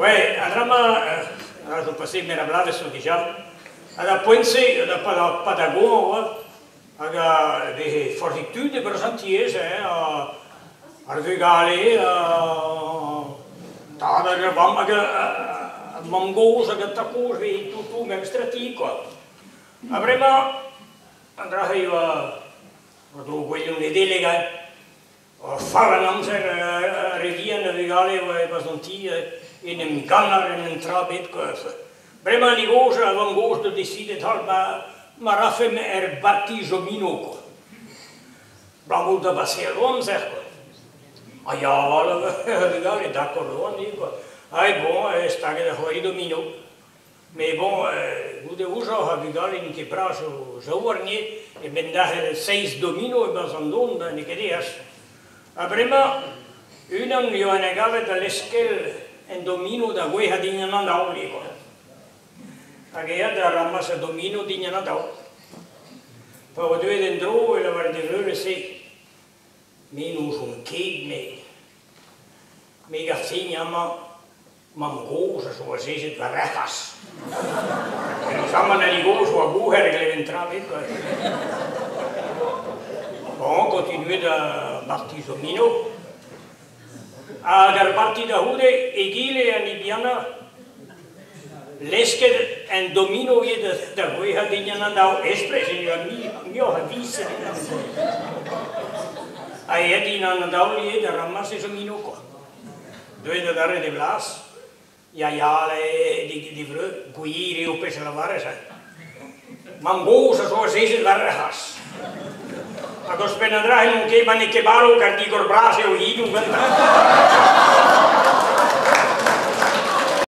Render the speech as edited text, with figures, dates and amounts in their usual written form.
Ouais, an dra-mañ, a zo paseet meur a bloavezh zo dija, ha d'ar poent-se, da pad ar goañv oa, hag a veze forzhik tud e-barzh an tiez, hein, ar vugale, an tad hag ar vamm hag ar mamm-gozh hag an tad-kozh 'veze tout memes tra ti kwa. Ha bremañ, an dra-se e oa war-dro gouelioù Nedeleg hein. Fall an amzer, ar re vihan a vugale oa e-barzh an ti en em gannañ en un tra bet kwa. Bremañ ni gozh, ar vamm-gozh 'do desidet holl ma rafemp er barti domino kwa. Abalamour da baseal o amzer kwa. Ha ya, ar vugale d'accord oant ivez kwa. Ha bon, staget ar c'hoari domino. Met bon, goude ouzhoc'h ar vugale n'int ket bras o zaouarn ivez, e-benn derc'hel seizh domino e-barzh an don, n'eo ket aes. Ha bremañ, unan eo en em gavet da leskel en domino da gouezhañ dindan an daol ivez kwa. Hag aet da ramas an domino dindan an daol. Pa oa deuet en-dro e lavare d'e vreur e-se, me n'ouzon ket, met me 'gav din amañ Mamm-gozh a zo azezet war ar c'hazh. Penaos an hini-gozh oa gouher e gleven tra ebet kwa. Bon, continuet ar barti domino. Hag ar barti da c'houde, egile an hini bihanañ, lesket en domino ivez da gouezhañ dindan an daol. Espres e oa muioc'h a vis evit an Ha aet dindan an daol ivez da ramas e zomino kwa. Deuet adarre d'e blas, ya ya d'e vreur, gwir eo pezh a lavarez, hein. Mamm-gozh a zo azezet war ar c'hazh. Hag ouzhpenn an dra n'on ket ma n'eo ket barv kar digor bras eo he hinoù gantañ.